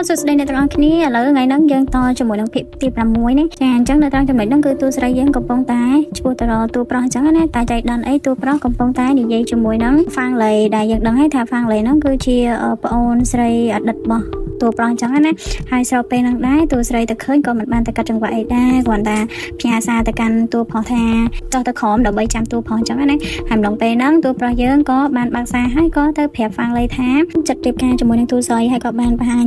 សួស្តីអ្នកទាំងអស់គ្នាឥឡូវថ្ងៃហ្នឹងយើងតជាមួយនឹងភាគទី6នេះចាអញ្ចឹងនៅត្រង់ចំណុចហ្នឹងគឺតួស្រីយើងកំពុងតែឆ្ពោះទៅរកតួប្រុសអញ្ចឹងណាតែចៃដន្យអីតួប្រុសកំពុងតែនិយាយជាមួយនឹងហ្វាងឡៃដែលយើងដឹងហើយថាហ្វាងឡៃហ្នឹងគឺជាប្អូនស្រីអតីតរបស់តួប្រុសអញ្ចឹងណាហើយស្របពេលហ្នឹងដែរតួស្រីទៅឃើញក៏មិនបានទៅកាត់ចង្វាក់អីដែរគ្រាន់តែផ្ញើសារទៅកាន់តួប្រុសថាចុះទៅក្រោមដើម្បីចាំតួប្រុសអញ្ចឹងណាហើយម្លងពេលហ្នឹងតួប្រុសយើងក៏បានបើកសារហើយក៏ទៅប្រាប់ហ្វាងឡៃថាចិត្តរៀបការជាមួយនឹងតួស្រីហើយក៏បានបង្ហាញ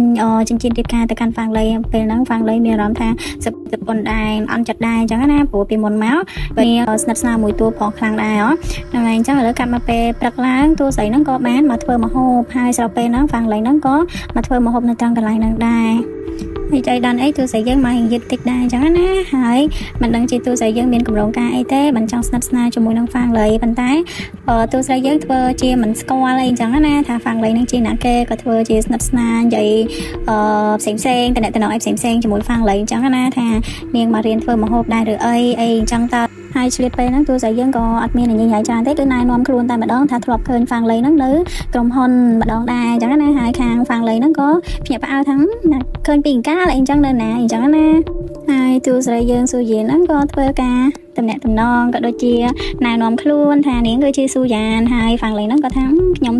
ចិញ្ចៀនរៀបការទៅកាន់ហ្វាងឡៃពេលហ្នឹងហ្វាងឡៃមានអារម្មណ៍ថាសឹកទឹកប៉ុនដែរអន់ចិត្តដែរអញ្ចឹងណាព្រោះពីមុនមកវាស្និទ្ធស្នាលមួយតួប្រុសខ្លាំងដែរហ៎ហ្នឹងហើយអញ្ចឹងឥឡូវកាត់មកពេលព្រឹកឡើងតួស្រីហ្នឹងក៏បានមកធ្វើម្ហូបហើយស្របពេលហ្នឹងហ្វាងឡៃហ្នឹងក៏មកធ្វើម្ហូបនៅត្រង់កន្លែងហ្នឹងដែរហើយចៃដន្យអីតួស្រីយើងមកយឹតតិចដែរអញ្ចឹងណាហើយមិនដឹងជាតួស្រីយើងមានកម្រងការអីទេមិនចង់ស្និទ្ធស្នាលជាមួយនឹងហ្វាងឡៃប៉ុន្តែតួស្រីយើងធ្វើជាមិនស្គាល់អីអញ្ចឹងណាថាហ្វាងឡៃនឹងជាអ្នកគេក៏ធ្វើជាស្និទ្ធស្នាលនិយាយអឺផ្សេងផ្សេងតំណតំណងអីផ្សេងផ្សេងជាមួយហ្វាងឡៃអញ្ចឹងណាថានាងមករៀនធ្វើម្ហូបដែរឬអីអីអញ្ចឹងតើហើយឆ្លៀតពេលហ្នឹងតួស្រីយើងក៏អត់មានញញញ៉ៃច្រើនទេគឺណែនាំខ្លួនតែម្ដងថាធ្លាប់ឃើញហ្វាងឡៃហ្នឹងនៅក្រុមហ៊ុនម្ដងដែរអញ្ចឹងណាហើយខាងហ្វាងឡៃហ្នឹងក៏ភ្ញាក់ផ្អើលថាឃើញពីអង្កាលអីអញ្ចឹងនៅណាអញ្ចឹងណាហើយតួស្រីយើងស៊ូយេហ្នឹងក៏ធ្វើការតំណាក់តំណងក៏ដូចជាណែនាំខ្លួនថានាងគឺជាស៊ូយ៉ានហើយហ្វាងឡៃហ្នឹងក៏ថាខ្ញុ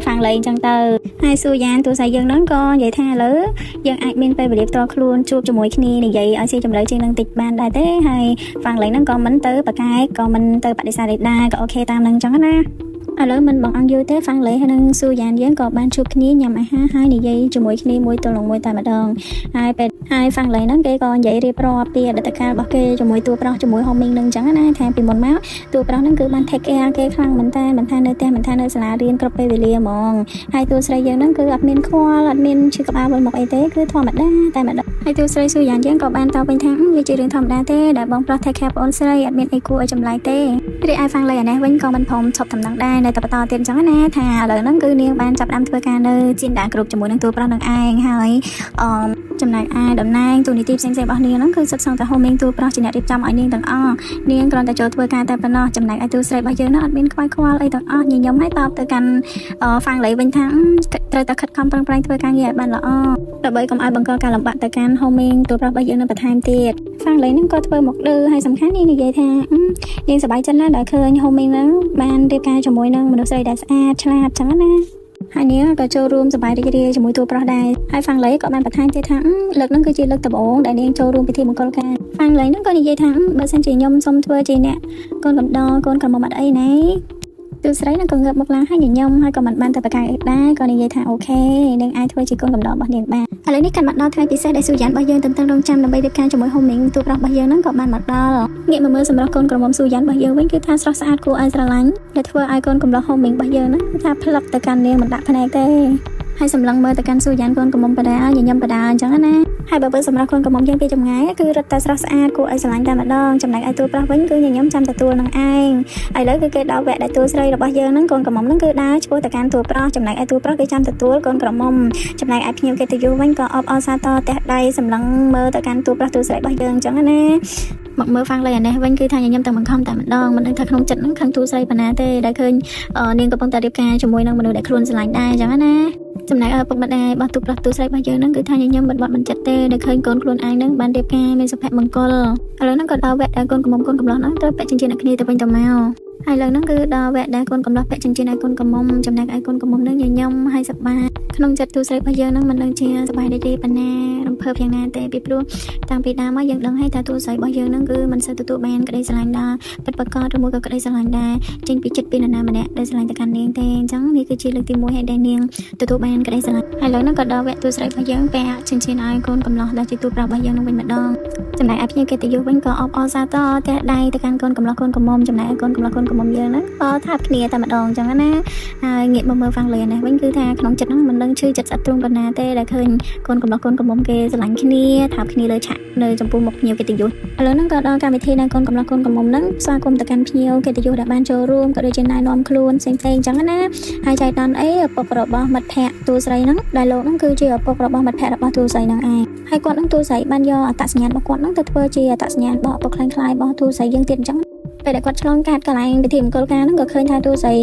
ំហ្វាងឡៃអញ្ចឹងទៅហើយស៊ូយ៉ានតួស្រីយើងហ្នឹងក៏និយាយថាឥឡូវយើងអាចមានពេលវេលាផ្ទាល់ខ្លួនជួបជាមួយគ្នានិយាយឲ្យស៊ីជម្រៅជាងនឹងតិចបានដែរទេហើយហ្វាងឡៃហ្នឹងក៏មិនទៅប្រកែកក៏មិនទៅបដិសេធដែរក៏ OK តាមនឹងអញ្ចឹងណាឥឡូវមិនបងអង្គយូរទេហ្វាងឡេហើយនិងស៊ូយ៉ានយើងក៏បានជួបគ្នាញ៉ាំអាហារហើយនិយាយជាមួយគ្នាមួយទល់នឹងមួយតែម្ដងហើយពេលហើយហ្វាងឡេហ្នឹងគេក៏និយាយរៀបរាប់ពីអតីតកាលរបស់គេជាមួយតួប្រុសជាមួយហូមីងនឹងអញ្ចឹងណាថាពីមុនមកតួប្រុសហ្នឹងគឺបាន take care គេខ្លាំងមែនតើមិនថានៅផ្ទះមិនថានៅសាលារៀនគ្រប់ពេលវេលាហ្មងហើយតួស្រីយើងហ្នឹងគឺអត់មានខ្វល់អត់មានឈឺក្បាលវិលមុខអីទេគឺធម្មតាតែម្ដងហើយតួស្រីស៊ូយ៉ានយើងក៏បានតបវិញថាវាជារឿងធម្មតាទេដែលបងប្រុស take care ប្អូនស្រីអត់មានអីគួរឲ្យចម្លែកទេរីឯហ្វាងឡេអានេះវិញក៏មិនព្រមឈប់តំណែងដែរនៅតែបន្តទៀតអញ្ចឹងណាថាឥឡូវហ្នឹងគឺនាងបានចាប់ផ្ដើមធ្វើការនៅជីនដាគ្រប់ជាមួយនឹងតួប្រុសនឹងឯងហើយអឺចំណែកឯតំណែងតួនាទីផ្សេងៗរបស់នាងហ្នឹងគឺសិតសឹងតែហូមីងតួប្រុសជាអ្នករៀបចំឲ្យនាងទាំងអស់នាងគ្រាន់តែចូលធ្វើការតែប៉ុណ្ណោះចំណែកឯតួស្រីរបស់យើងហ្នឹងអត់មានខ្វាយខ្វល់អីទាំងអស់ញញឹមឲ្យតបទៅកាន់ហ្វាងឡៃវិញថាត្រូវតែខិតខំប្រឹងប្រែងធ្វើការងារឲ្យបានល្អដើម្បីកុំឲ្យបង្កការលំបាកទៅកាន់ហូមីងតួប្រុសរបស់យើងនឹងបន្ថែមទៀតហ្វាងឡៃហ្នឹងក៏ធ្វើមកឌឺហើយសំខាន់នាងនិយាយថានាងសប្បាយចិត្តណាស់ដែលឃើញហូមីងហ្នឹងបានរៀបការជាមួយនឹងមនុស្សស្រីដែលស្អាតឆ្លាតចឹងណាហើយនាងក៏ចូលរួមសប្បាយរីករាយជាមួយតួប្រុសដែរហើយហ្វាងឡៃក៏បានបន្ថែមទៀតថាលើកហ្នឹងគឺជាលើកដំបូងដែលនាងចូលរួមពិធីមង្គលការហ្វាងឡៃហ្នឹងក៏និយាយថាបើសិនជាខ្ញុំសុំធ្វើជាអ្នកកូនកំដរកូនក្រមុំអត់អីណាទូស្រីនឹងក៏ងើបមកឡើងហើយញញឹមហើយក៏មិនបានទៅប្រកែកអីដែរក៏និយាយថា OK នាងអាចធ្វើជាកូនកំដររបស់នាងបានឥឡូវនេះកាន់មកដល់ថ្ងៃពិសេសដែលស៊ូយ៉ានរបស់យើងទន្ទឹងរង់ចាំដើម្បីរៀបការជាមួយហូមីងទូប្រុសរបស់យើងហ្នឹងក៏បានមកដល់ងាកមកមើលសម្រស់កូនក្រមុំស៊ូយ៉ានរបស់យើងវិញគឺថាស្រស់ស្អាតគួរឲ្យស្រឡាញ់ដែលធ្វើឲ្យកូនកំលោះហូមីងរបស់យើងហ្នឹងគឺថាផ្លឹកទៅកាន់នាងមិនដាក់ភ្នែកទេហើយសម្លឹងមើលទៅកាន់ស៊ូយ៉ានកូនក្រមុំបដាញញឹមបដាអញ្ចឹងណាហើយបើមើលសម្រាប់កូនក្រមុំយើងពីចម្ងាយគឺរត់តែស្រស់ស្អាតគួរឲ្យស្រឡាញ់តែម្ដងចំណែកឯតួប្រុសវិញគឺញញឹមចាំទទួលនឹងឯងឥឡូវគឺគេដល់វគ្គដែលតួស្រីរបស់យើងហ្នឹងកូនក្រមុំហ្នឹងគឺដើរឆ្ពោះទៅកាន់តួប្រុសចំណែកឯតួប្រុសគេចាំទទួលកូនក្រមុំចំណែកឯភ្ញៀវកិត្តិយសវិញក៏អបអរសាទរទះដៃសម្លឹងមើលទៅកាន់តួប្រុសតួស្រីរបស់យើងអញ្ចឹងណាមកមើលហ្វាងឡៃអានេះវិញគឺថាញញឹមតែបង្ខំតែម្ដងមិនដឹងថាក្នុងចិត្តហ្នឹងខឹងតួស្រីប៉ុណ្ណាទេដែលឃើញនាងកំពុងតែរៀបការជាមួយនឹងមនុស្សដែលខ្លួនស្រឡាញ់ដែរអញ្ចឹងណាចំណែកឪពុកម្ដាយរបស់ទូប្រុសទូស្រីរបស់យើងហ្នឹងគឺថាញញឹមមិនបត់មិនចិត្តទេដែលឃើញកូនខ្លួនឯងហ្នឹងបានរៀបការមានសុភមង្គលឥឡូវហ្នឹងក៏ដល់វគ្គដែលកូនកំមុំកូនកំលោះហ្នឹងត្រូវពាក់ចិញ្ចៀនឲ្យគ្នាទៅវិញទៅមកហើយឥឡូវហ្នឹងគឺដល់វគ្គដែលកូនកំលោះពាក់ចិញ្ចៀនឲ្យកូនកំមុំចំណែកឯកូនកំមុំហ្នឹងញញឹមហើយសប្បាយក្នុងចិត្តទូស្រីរបស់យើងហ្នឹងមិនដឹងជាសប្បាយរីករាយប៉ុណ្ណារំភើបយ៉ាងណាទេពីព្រោះតាំងពីដើមមកយើងដឹងហើយថាទូស្រីរបស់យើងហ្នឹងគឺមិនសូវទទួលបានក្តីស្រឡាញ់ដល់ពិតប្រាកដឬមួយក៏ក្តីស្រឡាញ់ដែរចេញពីចិត្តពីនរណាម្នាក់ដែលស្រឡាញ់ទៅកាន់នាងទេអញ្ចឹងនេះគឺជាលើកទី1ហើយដែលនាងទទួលបានក្តីស្រឡាញ់ហើយឥឡូវហ្នឹងក៏ដល់វគ្គទូស្រីរបស់យើងពាក់ចិញ្ចៀនឲ្យកូនកំលោះដែលជាទូប្រុសរបស់យើងនឹងវិញម្ដងចំណែកឯភ្ញៀវកិត្តិយសវិញក៏អបអរសាទរទះដៃទៅកាន់កូនកំលោះកូនកំមុំចំណែកឯកូនកំលោះកូនកំមុំយើងហ្នឹងក៏ថាបគ្នាតែម្ដងអញ្ចឹងណាហើយងាកមកមើលហ្វាងលឿននេះវិញគឺថាក្នុងចិត្តហ្នឹងមិនដឹងឈឺចិត្តស្អិតទ្រូងប៉ុណ្ណាទេដែលឃើញកូនកំលោះកូនកំមុំគេស្រឡាញ់គ្នាថាបគ្នាលើឆាកនៅចំពោះមុខភ្ញៀវកិត្តិយសឥឡូវហ្នឹងក៏ដល់កម្មវិធីដែលកូនកំលោះកូនកំមុំហ្នឹងស្វាគមន៍ទៅកាន់ភ្ញៀវកិត្តិយសដែលបានចូលរួមក៏ដូចជាណែនាំខ្លួនផ្សេងៗអញ្ចឹងណាហើយចៃដន្យអីឪពុករបស់មិត្តភ័ក្តិតួស្រីហ្នឹងដែលលោកហ្នឹងគឺជាឪពុករបស់មិត្តភ័ក្តិរបស់តួស្រីហ្នឹងឯងហើយគាត់ហ្នឹងតួស្រីបានយកអត្តសញ្ញាណរបស់គាត់ហ្នឹងទៅធ្វើជាអត្តសញ្ញាណរបស់ឪពុកក្លែងក្លាយរបស់តួស្រីយើងទៀតអញ្ចឹង ពេលដែលគាត់ឆ្លងកាត់កន្លែងពិធីមង្គលការហ្នឹងក៏ឃើញថាតួស្រី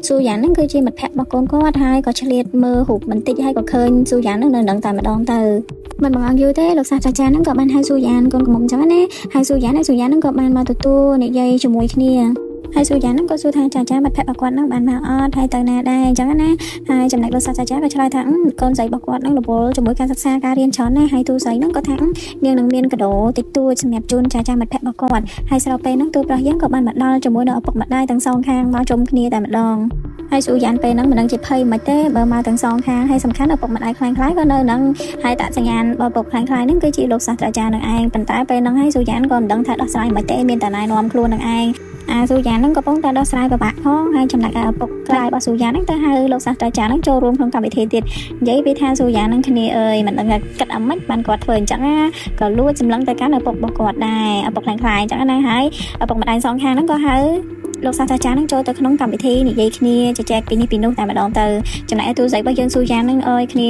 ស៊ូយ៉ានហ្នឹងគឺជាមិត្តភក្តិរបស់កូនគាត់ហើយក៏ឆ្លៀតមើលរូបបន្តិចហើយក៏ឃើញស៊ូយ៉ានហ្នឹងនៅនឹងតែម្ដងទៅមិនបង្អង់យូរទេលោកសាស្ត្រាចារ្យហ្នឹងក៏បានហៅស៊ូយ៉ានកូនកំមុំអញ្ចឹងណាហៅស៊ូយ៉ានហើយស៊ូយ៉ានហ្នឹងក៏បានមកទទួលនិយាយជាមួយគ្នាហើយស៊ូយ៉ានហ្នឹងក៏សួរថាចាចាមិត្តភក្តិរបស់គាត់ហ្នឹងបានមកអត់ហើយទៅណាដែរអញ្ចឹងណាហើយចំណែកលោកសាស្ត្រាចារ្យក៏ឆ្លើយថាកូនស្រីរបស់គាត់ហ្នឹងរវល់ជាមួយការសិក្សាការរៀនច្រើនណាស់ហើយទូស្រីហ្នឹងក៏ថានាងនឹងមានកដោតិចតួចសម្រាប់ជូនចាចាមិត្តភក្តិរបស់គាត់ហើយស្របពេលហ្នឹងទូប្រុសយើងក៏បានមកដល់ជាមួយនឹងឪពុកម្ដាយទាំងសងខាងមកជុំគ្នាតែម្ដងហើយស៊ូយ៉ានពេលហ្នឹងមិនដឹងជាភ័យមិនទេបើមកទាំងសងខាងហើយសំខាន់ឪពុកម្ដាយខ្លាំងខ្លាយក៏នៅហ្នឹងហើយតសញ្ញាណបើឪពុកខ្លាំងខ្លាយហ្នឹងគឺជាលោកសាស្ត្រាចារ្យនឹងឯងប៉ុន្តែពេលហ្នឹងហើយស៊ូយ៉ានក៏មិនដឹងថាដោះស្រាយមិនទេមានតែណែនាំខ្លួននឹងឯងអាស៊ូយ៉ានហ្នឹងកំពុងតែដោះស្រាយពិបាកផងហើយចំណែកឯឪពុកខ្លាយរបស់ស៊ូយ៉ានហ្នឹងទៅហៅលោកសាស្ត្រាចារ្យហ្នឹងចូលរួមក្នុងកម្មវិធីទៀតនិយាយពីថាស៊ូយ៉ានហ្នឹងគ្នាអើយមិនដឹងថាគិតអាម៉េចបានគាត់ធ្វើអញ្ចឹងណាក៏លួចសម្លឹងទៅកាន់ឪពុករបស់គាត់ដែរឪពុកខ្លាំងខ្លាយអញ្ចឹងណាហើយឪពុកម្ដាយសងខាងហ្នឹងក៏ហៅលោកសាស្ត្រាចារ្យហ្នឹងចូលទៅក្នុងកម្មវិធីនិយាយគ្នាជជែកពីនេះពីនោះតែម្ដងទៅចំណែកឯទូស្រីរបស់យើងស៊ូយ៉ានហ្នឹងអើយគ្ន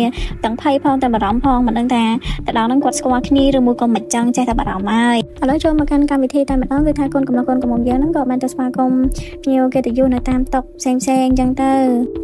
ាទាំងភ័យផងទាំងបារម្ភផងមិនដឹងថាទៅដល់ហ្នឹងគាត់ស្គាល់គ្នាឬមួយក៏មិនចឹងចេះតែបារម្ភហើយឥឡូវចូលមកកាន់កម្មវិធីតែម្ដងគឺថាកូនកំឡោះកូនកំមុំយើងហ្នឹងក៏បានទៅស្វាគមន៍ភ្ញៀវកិត្តិយសនៅតាមតុផ្សេងផ្សេងអញ្ចឹងទៅ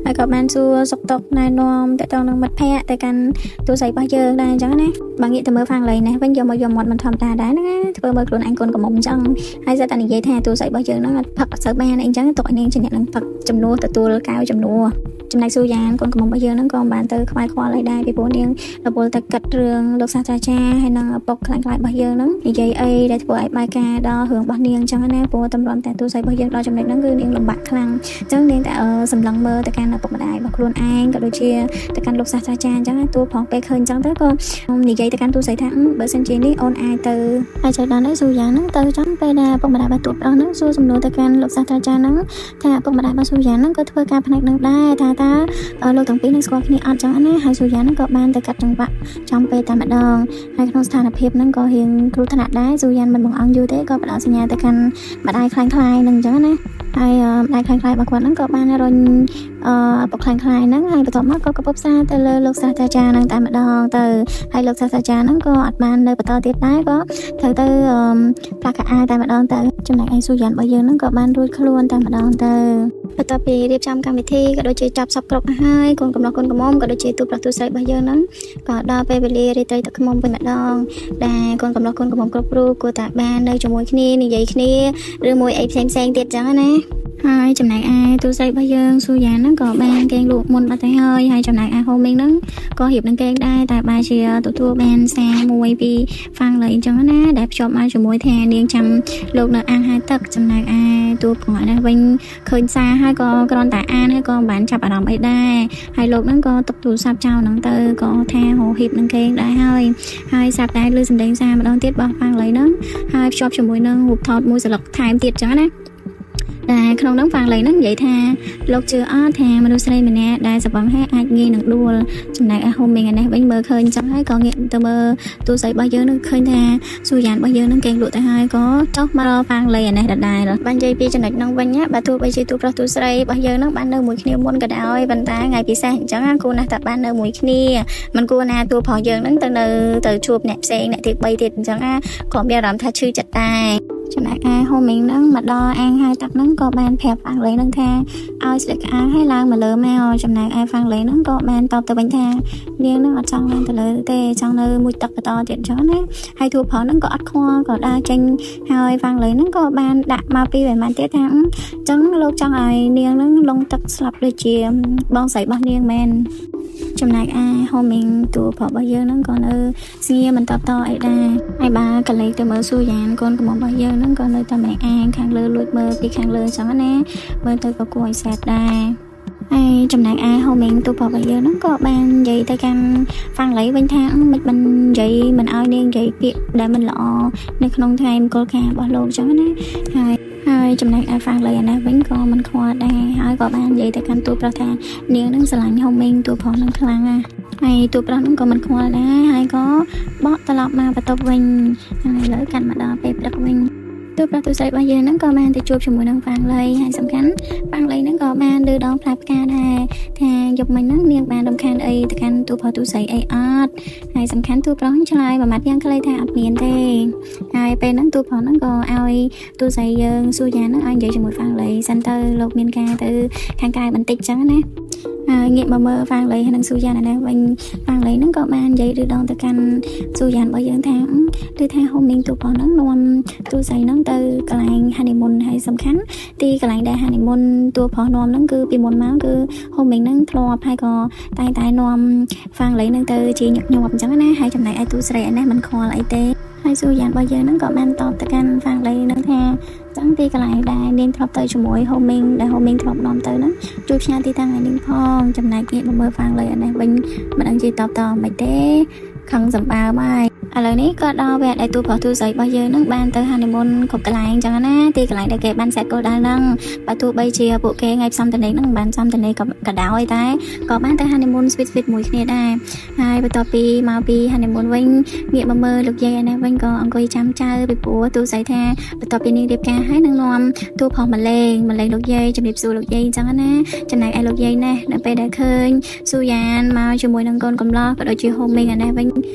ហើយក៏បានសួរសុខទុក្ខណែនាំតទៅនឹងមិត្តភ័ក្តិទៅកាន់ទូស្រីរបស់យើងដែរអញ្ចឹងណាបើងាកទៅមើលហ្វាំងឡៃនេះវិញយកមកយកមាត់មិនធម្មតាដែរណាធ្វើមើលខ្លួនឯងកូនកំមុំអញ្ចឹងហើយសិតតែនិយាយថាទូស្រីរបស់យើងហ្នឹងអត់ផឹកអត់សូវបានអីអញ្ចឹងទុកឲ្យនាងជាអ្នកនឹងផឹកចំនួនទទួលកែវចំនួនចំណែកស៊ូយ៉ានកូនកំមុំរបស់យើងហ្នឹងក៏មិនបានទៅខ្វាយខ្វល់អីដែរពីព្រោះនាងរវល់តែគិតរឿងលោកសាស្ត្រាចារ្យហើយនិងឪពុកខ្លាំងខ្លាយរបស់យើងហ្នឹងនិយាយអីដែលធ្វើឲ្យបាយការដល់រឿងរបស់នាងអញ្ចឹងណាព្រោះតម្រាំតែទូស្រីរបស់យើងដល់ចំណុចហ្នឹងគឺនាងលំបាកខ្លាំងអញ្ចឹងនាងតែសម្លឹងមើលទៅកាន់ឪពុកម្ដាយរបស់ខ្លួនឯងក៏ដូចជាទៅកាន់លោកសាស្ត្រាចារ្យអញ្ចឹងណាតួផងពេលឃើញអញ្ចឹងទៅក៏និយាយទៅកាន់ទូស្រីថាបើសិនជានេះអូនអាចទៅហើយចៃដន្យនេះស៊ូយ៉ាងហ្នឹងទៅចំពេលដែលឪពុកម្ដាយរបស់តួប្រុសហ្នឹងសួរសំណួរទៅកាន់លោកសាស្ត្រាចារ្យហ្នឹងថាឪពុកម្ដាយរបស់ស៊ូយ៉ាងហ្នឹងក៏ធ្វើការផ្នែកហ្នឹងដែរថាតើលោកទាំងពីរនឹងស្គាល់គ្នាអត់ចឹងណាហើយស៊ូយ៉ាងហ្នឹងក៏បានទៅកាត់ចង្វាក់ចំពេលតែម្ដងហើយក្នុងស្ថានភាពហ្នឹងក៏រៀងគ្រោះថ្នាក់ដែរស៊ូយ៉ាងមិនបង្អង់យូរទេក៏ផ្ដល់សញ្ញាទៅកាន់ម្ដាយខ្លាំងខ្លាយហ្នឹងចឹងណាហើយម្ដាយខ្លាំងខ្លាយរបស់គាត់ហ្នឹងក៏បានរុញឪពុកខ្លាំងខ្លាយហ្នឹងហើយបន្ទាប់មកក៏កពប់សារទៅលើលោកសាស្ត្រាចារ្យហ្នឹងតែម្ដងទៅហើយលោកសាស្ត្រាចារ្យហ្នឹងក៏អត់បាននៅបន្តទៀតដែរក៏ត្រូវទៅផ្លាស់ខោអាវតែម្ដងទៅចំណែកឯស៊ូយ៉ានរបស់យើងហ្នឹងក៏បានរួចខ្លួនតែម្ដងទៅបន្ទាប់ពីរៀបចំកម្មវិធីក៏ដូចជាចាប់សពគ្រប់ហើយកូនកំឡោះកូនកំមុំក៏ដូចជាទូប្រុសទូស្រីរបស់យើងហ្នឹងក៏ដល់ពេលវេលារាត្រីទឹកខ្មុំវិញម្ដងដែលកូនកំឡោះកូនកំមុំគ្រប់រូបគួរតែបាននៅជាមួយគ្នានិយាយគ្នាឬមួយអីផ្សេងផ្សេងទៀតចឹងណាហើយចំណែកឯទូស្រីរបស់យើងស៊ូយ៉ានហ្នឹងក៏បានគេងលក់មុនបាត់ទៅហើយហើយចំណែកឯហូមីងហ្នឹងក៏រៀបនឹងគេងដែរតែបែរជាទទួលបានសារមួយពីហ្វាំងលើអញ្ចឹងណាដែលភ្ជាប់មកជាមួយថានាងចាំលោកនៅអាងហែទឹកចំណែកឯតួប្រុសនេះវិញឃើញសារហើយក៏គ្រាន់តែអានហើយក៏មិនបានចាប់អារម្មណ៍អីដែរហើយលោកហ្នឹងក៏ទុកទូរស័ព្ទចោលហ្នឹងទៅក៏ថាហោហៀបនឹងគេងដែរហើយហើយស្រាប់តែឮសំឡេងសារម្ដងទៀតរបស់ហ្វាំងលើហ្នឹងហើយភ្ជាប់ជាមួយនឹងរូបថតមួយសន្លឹកថែមទៀតចឹងណាដែលក្នុងនោះហ្វាំងឡៃហ្នឹងនិយាយថាលោកជឿអត់ថាមនុស្សស្រីម្នាក់ដែលសវឹងហើយអាចងាយនឹងដួលចំណែកឯហូមីងឯនេះវិញមើលឃើញចឹងហើយក៏ងាកទៅមើលទូស្រីរបស់យើងនឹងឃើញថាស៊ូយ៉ានរបស់យើងនឹងគេងលក់ទៅហើយក៏ចុះមករកហ្វាំងឡៃឯនេះដដែលបាននិយាយពីចំណុចហ្នឹងវិញណាបើទោះបីជាទូប្រុសទូស្រីរបស់យើងនឹងបាននៅមួយគ្នាមុនក៏ដោយប៉ុន្តែថ្ងៃពិសេសអញ្ចឹងគួរណាស់តែបាននៅមួយគ្នាមិនគួរណាតួប្រុសយើងនឹងទៅនៅទៅជួបអ្នកផ្សេងអ្នកទី3ទៀតអញ្ចឹងណាក៏មានអារម្មណ៍ថាឈឺចិត្តដែរចំណែកឯហូមីងហ្នឹងមកដល់អាងហែទឹកហ្នឹងក៏បានប្រាប់ហ្វាំងឡេហ្នឹងថាឲ្យស្លៀកខោអាវឲ្យឡើងមកលើមកចំណែកឯហ្វាំងឡេហ្នឹងក៏បានតបទៅវិញថានាងហ្នឹងអត់ចង់ឡើងទៅលើទេចង់នៅមួយទឹកបន្តទៀតអញ្ចឹងណាហើយតួប្រុសហ្នឹងក៏អត់ខ្វល់ក៏ដើរចេញហើយហ្វាំងឡេហ្នឹងក៏បានដាក់មកពីប្រហែលទៀតថាអញ្ចឹងលោកចង់ឲ្យនាងហ្នឹងលងទឹកស្លាប់ដូចជាបងស្រីរបស់នាងមែនចំណែកឯហូមីងតួប្រុសរបស់យើងហ្នឹងក៏នៅស្ងៀមមិនតបតអីដែរហើយបើកលេចទៅមើលស៊ូយ៉ានកូនកំមុំរបស់យើងហ្នឹងក៏នៅតែម្នាក់ឯងខាងលើលួចមើលពីខាងលើអញ្ចឹងណាមើលទៅក៏គួរឲ្យសែតដែរហើយចំណែកឯហូមីងតួប្រុសរបស់យើងហ្នឹងក៏បាននិយាយទៅកាន់ហ្វាំងឡៃវិញថាមិនមិននិយាយមិនឲ្យនាងនិយាយពាក្យដែលមិនល្អនៅក្នុងថ្ងៃមង្គលការរបស់លោកអញ្ចឹងណាហើយចំណែកឯហ្វាំងឡៃអានេះវិញក៏មិនខ្វល់ដែរហើយក៏បាននិយាយទៅកាន់តួប្រុសថានាងនឹងស្រឡាញ់ហូមីងតួប្រុសនឹងខ្លាំងណាស់ហើយតួប្រុសនឹងក៏មិនខ្វល់ដែរហើយក៏បកត្រឡប់មកបន្ទប់វិញហើយឥឡូវកាន់មកដល់ពេលព្រឹកវិញ តួប្រុសតួស្រីរបស់យើងហ្នឹងក៏បានទៅជួបជាមួយនឹងហ្វាងលីហើយសំខាន់ហ្វាងលីហ្នឹងក៏បានលើដងផ្លែផ្កាដែរថាយប់មិញហ្នឹងនាងបានរំខានអីទៅកាន់តួប្រុសតួស្រីអីអត់ហើយសំខាន់តួប្រុសហ្នឹងឆ្លើយមួយម៉ាត់យ៉ាងខ្លីថាអត់មានទេហើយពេលហ្នឹងតួប្រុសហ្នឹងក៏ឲ្យតួស្រីយើងស៊ូយ៉ាហ្នឹងឲ្យនិយាយជាមួយហ្វាងលីសិនទៅលោកមានការទៅខាងក្រៅបន្តិចចឹងណាហើយងាកមកមើលហ្វាងលីហើយនិងស៊ូយ៉ាណាវិញហ្វាងលីហ្នឹងក៏បាននិយាយឬដងទៅកាន់ស៊ូយ៉ានរបស់យើងថាឬថាហូមីងតួប្រុសហ្នឹងនាំតួស្រីហ្នឹងទៅកន្លែង honeymoon ហើយសំខាន់ទីកន្លែងដែល honeymoon តួប្រុសនាំហ្នឹងគឺពីមុនមកគឺហូមីងហ្នឹងធ្លាប់ហើយក៏តែងតែនាំហ្វាងលីហ្នឹងទៅជាញឹកញាប់អញ្ចឹងណាហើយចំណែកឯតួស្រីឯនេះមិនខ្វល់អីទេហើយស៊ូយ៉ានរបស់យើងហ្នឹងក៏បានតបទៅកាន់ហ្វាងលីហ្នឹងថាចឹងទីកន្លែងដែលនាងធ្លាប់ទៅជាមួយហូមីងដែលហូមីងធ្លាប់នាំទៅហ្នឹងជួយផ្ញើទីតាំងឲ្យនាងផងចំណែកងាកមកមើលហ្វាងលីឯនេះវិញមិនដឹងជាតបតមិនទេខឹងសម្បើមហើយឥឡូវនេះក៏ដល់វគ្គដែលតួប្រុសតួស្រីរបស់យើងនឹងបានទៅ honeymoon គ្រប់កន្លែងចឹងណាទីកន្លែងដែលគេបាន set គោលដៅហ្នឹងបើទោះបីជាពួកគេថ្ងៃផ្សំតនេកហ្នឹងមិនបានផ្សំតនេកក៏ក៏ដោយតែក៏បានទៅ honeymoon sweet sweet មួយគ្នាដែរហើយបន្ទាប់ពីមកពី honeymoon វិញងាកមកមើលលោកយាយឯនេះវិញក៏អង្គុយចាំចៅពីព្រោះតួស្រីថាបន្ទាប់ពីនាងរៀបការហើយនឹងនាំតួប្រុសមកលេងមកលេងលោកយាយជំរាបសួរលោកយាយអញ្ចឹងណាចំណែកឯលោកយាយនេះនៅពេលដែលឃើញស៊ូយ៉ានមកជាមួយនឹងកូនកំលោះក៏ដូចជាហូមីងឯនេះវិញ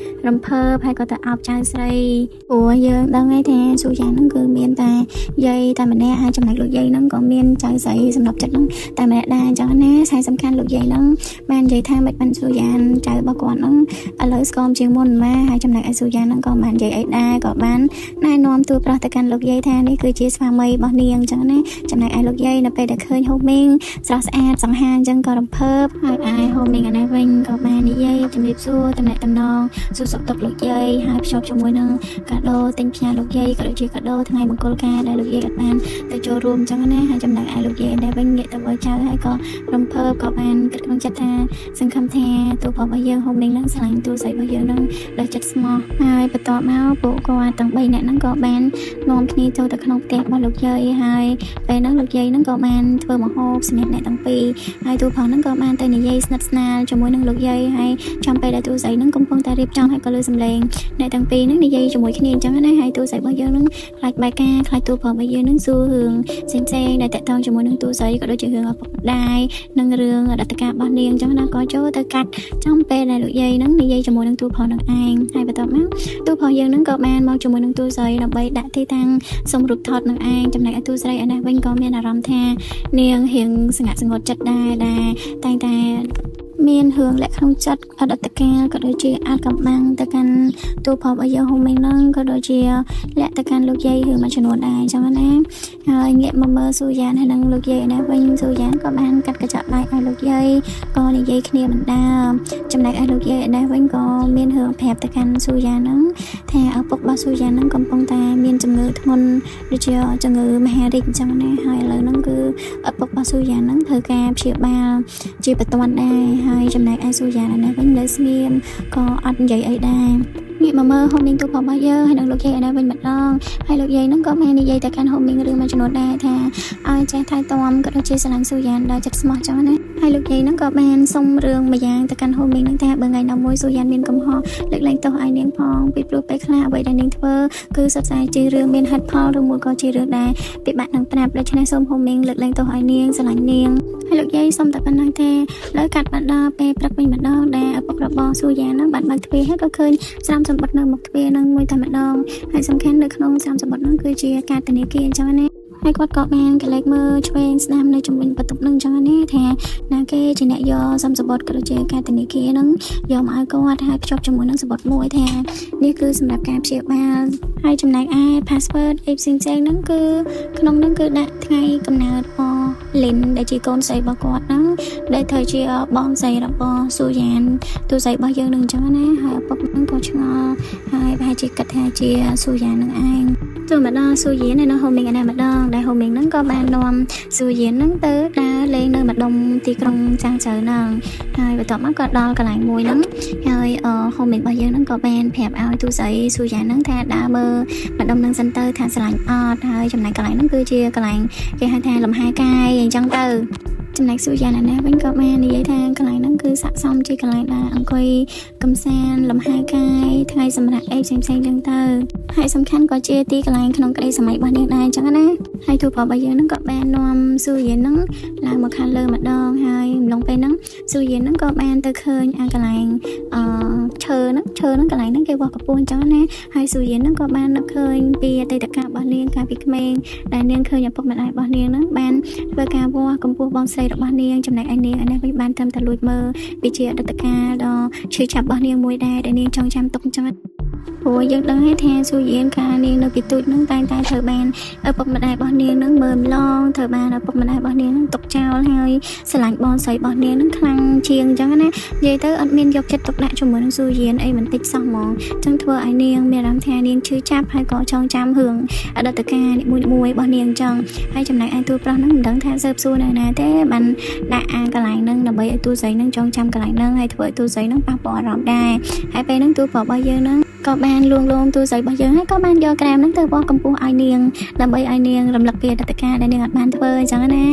រំភើបហើយក៏ទៅអោបចៅស្រីព្រោះយើងដឹងហើយថាស៊ូយ៉ានហ្នឹងគឺមានតែយាយតែម្នាក់ហើយចំណែកលោកយាយហ្នឹងក៏មានចៅស្រីសម្រាប់ចិត្តហ្នឹងតែម្នាក់ដែរអញ្ចឹងណាហើយសំខាន់លោកយាយហ្នឹងបាននិយាយថាមិនបានស៊ូយ៉ានចៅរបស់គាត់ហ្នឹងឥឡូវស្គមជាងមុនមកហើយចំណែកឯស៊ូយ៉ានហ្នឹងក៏បាននិយាយអីដែរក៏បានណែនាំតួប្រុសទៅកាន់លោកយាយថានេះគឺជាស្វាមីរបស់នាងអញ្ចឹងណាចំណែកឯលោកយាយនៅពេលដែលឃើញហូមីងស្រស់ស្អាតសង្ហាអញ្ចឹងក៏រំភើបហើយឯហូមីងឯនេះវិញក៏បាននិយាយជំរាបសួរតំណែងតំណងសួរសុខទុក្ខលោកយាយហើយភ្ជាប់ជាមួយនឹងកាដូទិញផ្ញើលោកយាយក៏ដូចជាកាដូថ្ងៃមង្គលការដែលលោកយាយក៏បានទៅចូលរួមអញ្ចឹងណាហើយចំណែកឯលោកយាយនេះវិញងាកទៅមើលចៅហើយក៏រំភើបក៏បានគិតក្នុងចិត្តថាសង្ឃឹមថាតួប្រុសរបស់យើងហូមីងនឹងស្រឡាញ់តួស្រីរបស់យើងនឹងដោយចិត្តស្មោះហើយបន្ទាប់មកពួកគាត់ទាំង3នាក់ហ្នឹងក៏បាននាំគ្នាចូលទៅក្នុងផ្ទះរបស់លោកយាយហើយពេលហ្នឹងលោកយាយហ្នឹងក៏បានធ្វើម្ហូបសម្រាប់អ្នកទាំងពីរហើយតួប្រុសហ្នឹងក៏បានទៅនិយាយស្និទ្ធស្នាលជាមួយនឹងលោកយាយហើយចំពេលដែលតួស្រីហ្នឹងកំពុងតែរៀបចំហើយក៏លើសំឡេងអ្នកទាំងពីរហ្នឹងនិយាយជាមួយគ្នាអញ្ចឹងណាហើយតួស្រីរបស់យើងហ្នឹងខ្លាចបែកការខ្លាចតួប្រុសរបស់យើងហ្នឹងសួររឿងផ្សេងៗដែលតាក់ទងជាមួយនឹងតួស្រីក៏ដូចជារឿងឪពុកម្ដាយនិងរឿងអតីតកាលរបស់នាងអញ្ចឹងណាក៏ចូលទៅកាត់ចំពេលដែលលោកយាយហ្នឹងនិយាយជាមួយនឹងតួប្រុសនឹងឯងហើយបន្ទាប់មកតួប្រុសយើងហ្នឹងក៏បានមកជាមួយនឹងតួស្រីដើម្បីដាក់ទីតាំងសុំរូបថតនឹងឯងចំណែកឯតួស្រីឯនេះវិញក៏មានអារម្មណ៍ថានាងរៀងសង្ហាក់សង្កត់ចិត្តដែរដែលតែងតែមានរឿងលាក់ក្នុងចិត្តអតីតកាលក៏ដូចជាអាចកំបាំងទៅកាន់តួប្រុសរបស់យើងហូមីងហ្នឹងក៏ដូចជាលាក់ទៅកាន់លោកយាយរឿងមួយចំនួនដែរអញ្ចឹងណាហើយងាកមកមើលស៊ូយ៉ានហើយនឹងលោកយាយឯនេះវិញស៊ូយ៉ានក៏បានកាត់កញ្ចក់បាយឲ្យលោកយាយក៏និយាយគ្នាមិនដើមចំណែកឯលោកយាយឯនេះវិញក៏មានរឿងប្រាប់ទៅកាន់ស៊ូយ៉ានហ្នឹងថាឪពុករបស់ស៊ូយ៉ានហ្នឹងកំពុងតែមានជំងឺធ្ងន់ដូចជាជំងឺមហារីកអញ្ចឹងណាហើយឥឡូវហ្នឹងគឺឪពុករបស់ស៊ូយ៉ានហ្នឹងធ្វើការព្យាបាលជាបន្ទាន់ដែរហើយចំណែកឯស៊ូយ៉ានឯនេះវិញនៅស្ងៀមក៏អត់និយាយអីដែរងាកមកមើលហូមីងទូផងរបស់យើងហើយនឹងលោកយាយឯនេះវិញម្ដងហើយលោកយាយហ្នឹងក៏បាននិយាយទៅកាន់ហូមីងរឿងមួយចំនួនដែរថាឲ្យចេះថែទាំក៏ដូចជាស្រឡាញ់ស៊ូយ៉ានដល់ចិត្តស្មោះចឹងណាហើយលោកយាយហ្នឹងក៏បានសុំរឿងមួយយ៉ាងទៅកាន់ហូមីងហ្នឹងថាបើថ្ងៃណាមួយស៊ូយ៉ានមានកំហុសលើកលែងទោសឲ្យនាងផងពីព្រោះពេលខ្លះអ្វីដែលនាងធ្វើគឺសុទ្ធតែជារឿងមានហេតុផលឬមួយក៏ជារឿងដែលពិបាកនឹងប្រាប់ដូច្នេះសូមហូមីងលើកលែងទោសឲ្យនាងស្រឡាញ់នាងហើយលោកយាយសុំតែប៉ុណ្ណឹងទេលើកាត់មកដល់ពេលព្រឹកវិញម្ដងដែលឪពុករបស់ស៊ូយ៉ានហ្នឹងបានបើកទ្វារហើយក៏ឃើញស្រោមសម្បត្តិនៅមុខទ្វារហ្នឹងមួយតែម្ដងហើយសំខាន់នៅក្នុងស្រោមសម្បត្តិហ្នឹងគឺជាកាតធនាគារអញ្ចឹងណាហើយគាត់ក៏បានកលេចមើលឆ្វេងស្ដាំនៅជំវិញបន្ទប់នឹងអញ្ចឹងណាថាណាគេជាអ្នកយកសំសម្បត្តិក៏ដូចជាកាតធនាគារហ្នឹងយកមកឲ្យគាត់ហើយភ្ជាប់ជាមួយនឹងសម្បត្តិមួយថានេះគឺសម្រាប់ការព្យាបាលហើយចំណែកឯ password អីផ្សេងៗហ្នឹងគឺក្នុងហ្នឹងគឺដាក់ថ្ងៃកំណើតរបស់លិនដែលជាកូនស្រីរបស់គាត់ហ្នឹងដែលត្រូវជាបងស្រីរបស់ស៊ូយ៉ានទូស្រីរបស់យើងនឹងអញ្ចឹងណាហើយឪពុកហ្នឹងក៏ឆ្ងល់ហើយប្រហែលជាគិតថាជាស៊ូយ៉ាននឹងឯងចូលមកដល់ស៊ូយ៉ាននៅហូមីងឯនេះម្ដងដែលហូមីងហ្នឹងក៏បាននាំស៊ូយ៉ានហ្នឹងទៅដើរលេងនៅម្ដុំទីក្រុងចាងចៅហ្នឹងហើយបន្ទាប់មកក៏ដល់កន្លែងមួយហ្នឹងហើយហូមីងរបស់យើងហ្នឹងក៏បានប្រាប់ឲ្យទូស្រីស៊ូយ៉ានហ្នឹងថាដើរមើលម្ដុំហ្នឹងសិនទៅថាស្រឡាញ់អត់ហើយចំណែកកន្លែងហ្នឹងគឺជាកន្លែងគេហៅថាលំហែកាយអញ្ចឹងទៅ។ ចំណែកស៊ូយ៉ាណានេះវិញក៏បាននិយាយថាកន្លែងហ្នឹងគឺស័ក្តិសមជាកន្លែងដែលអង្គុយកំសាន្តលំហែកាយថ្ងៃសម្រាប់អីផ្សេងៗចឹងទៅហើយសំខាន់ក៏ជាទីកន្លែងក្នុងក្តីសម័យរបស់នាងដែរចឹងណាហើយទូប្រុសរបស់យើងហ្នឹងក៏បាននាំស៊ូយ៉ាហ្នឹងឡើងមកខាងលើម្ដងហើយអំឡុងពេលហ្នឹងស៊ូយ៉ាហ្នឹងក៏បានទៅឃើញអាកន្លែងអឺឈើហ្នឹងឈើហ្នឹងកន្លែងហ្នឹងគេវាស់កម្ពស់អញ្ចឹងណាហើយស៊ូយ៉ាហ្នឹងក៏បាននឹកឃើញពីអតីតកាលរបស់នាងកាលពីក្មេងដែលនាងឃើញឪពុកម្ដាយរបស់នាងហ្នឹងបានធ្វើការវាស់កម្ពស់បងស្រីរបស់នាងចំណែកឯនាងឯនេះវិញបានត្រឹមតែលួចមើលវាជាអតីតកាលដ៏ឈឺចាប់របស់នាងមួយដែរដែលនាងចងចាំទុកអញ្ចឹងព្រោះយើងដឹងហើយថាស៊ូយៀនកាលនាងនៅពីទូចហ្នឹងតែងតែត្រូវបានឪពុកម្ដាយរបស់នាងហ្នឹងមើលម្លងត្រូវបានឪពុកម្ដាយរបស់នាងហ្នឹងទុកចោលហើយស្រឡាញ់បងស្រីរបស់នាងហ្នឹងខ្លាំងជាងអញ្ចឹងណានិយាយទៅអត់មានយកចិត្តទុកដាក់ជាមួយនឹងស៊ូយៀនអីបន្តិចសោះហ្មងអញ្ចឹងធ្វើឲ្យនាងមានអារម្មណ៍ថានាងឈឺចាប់ហើយក៏ចងចាំរឿងអតីតកាលនីមួយៗរបស់នាងអញ្ចឹងហើយចំណែកឯតួប្រុសហ្នឹងមិនដឹងថាស៊ើបសួរនៅណាទេបានដាក់អាកន្លែងហ្នឹងដើម្បីឲ្យតួស្រីហ្នឹងចងចាំកន្លែងហ្នឹងហើយធ្វើឲ្យតួស្រីហ្នឹងប៉ះពាល់អារម្មណ៍ដែរហើយពេលហ្នឹងតួប្រុសរបស់យើងហ្នឹងក៏បានលួងលោមតួស្រីរបស់យើងហើយក៏បានយកក្រាមហ្នឹងទៅវាស់កម្ពស់ឲ្យនាងដើម្បីឲ្យនាងរំលឹកពីអតីតកាលដែលនាងអត់បានធ្វើអញ្ចឹងណា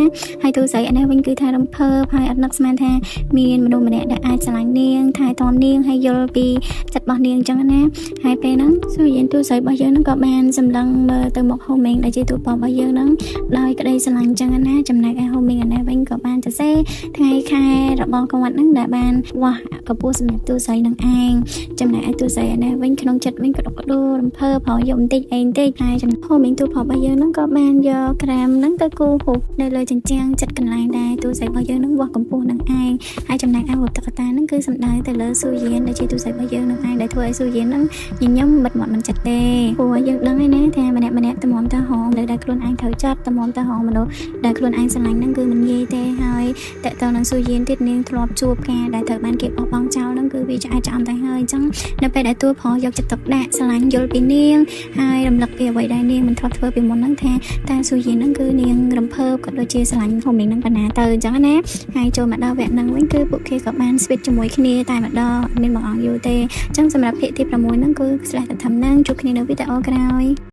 ហើយតួស្រីឯនេះវិញគឺថារំភើបហើយអត់នឹកស្មានថាមានមនុស្សម្នាក់ដែលអាចស្រឡាញ់នាងថែទាំនាងហើយយល់ពីចិត្តរបស់នាងអញ្ចឹងណាហើយពេលហ្នឹងស៊ូយៀនតួស្រីរបស់យើងហ្នឹងក៏បានសម្លឹងមើលទៅមុខហូមេងដែលជាតួប្រុសរបស់យើងហ្នឹងដោយក្តីស្រឡាញ់អញ្ចឹងណាចំណែកឯហូមេងឯនេះវិញក៏បានសរសេរថ្ងៃខែរបស់គាត់ហ្នឹងដែលបានវាស់កម្ពស់សម្រាប់តួស្រីនឹងឯងចំណែកឯតួស្រីឯនេះវិញក្នុងចិត្តវិញក៏ដុកក្ដួលរំភើបព្រោះយកបន្តិចអីបន្តិចហើយចំណែកហូមេងតួប្រុសរបស់យើងហ្នឹងក៏បានយកក្រាមហ្នឹងទៅគូហូបនៅលើជញ្ជាំងចិត្តកន្លែងដែលតួស្រីរបស់យើងហ្នឹងវាស់កម្ពស់នឹងឯងហើយចំណែកឯរូបតុក្កតាហ្នឹងគឺសំដៅទៅលើស៊ូយៀនដែលជាតួស្រីរបស់យើងនឹងឯងដែលធ្វើឲ្យស៊ូយៀនហ្នឹងញញឹមបិទមាត់មិនចិត្តទេព្រោះយើងដឹងហើយណាថាម្នាក់ម្នាក់តម្រាំទៅហមនៅដែលខ្លួនឯងត្រូវចិត្តតម្រាំទៅហមមនុស្សដែលខ្លួនឯងស្រឡាញ់ហ្នឹងគឺមិនងាយទេហើយតើតើនឹងស៊ូយៀនទៀតនាងធ្លាប់ជួបការដែលត្រូវបានគេបោះបង់ចោលហ្នឹងគឺវាឆ្អែតឆ្អន់ទៅហើយអញ្ចឹងនៅពេលដែលតួប្រុសយកចិត្តទុកដាក់ស្រឡាញ់យល់ពីនាងហើយរំលឹកពីអ្វីដែលនាងមិនធ្លាប់ធ្វើពីមុនហ្នឹងថាតើស៊ូយៀនហ្នឹងគឺនាងរំភើបក៏ដូចជាស្រឡាញ់ហូមីងហ្នឹងប៉ុណ្ណាទៅអញ្ចឹងណាហើយចូលមកដល់វគ្គហ្នឹងវិញគឺពួកគេក៏បានស្វីតជាមួយគ្នាតែម្ដងអត់មានបងអង្គយូរទេអញ្ចឹងសម្រាប់ភាគទី6ហ្នឹងគឺស្លេះតែធំហ្នឹងជួបគ្នានៅវីដេអូក្រោយ។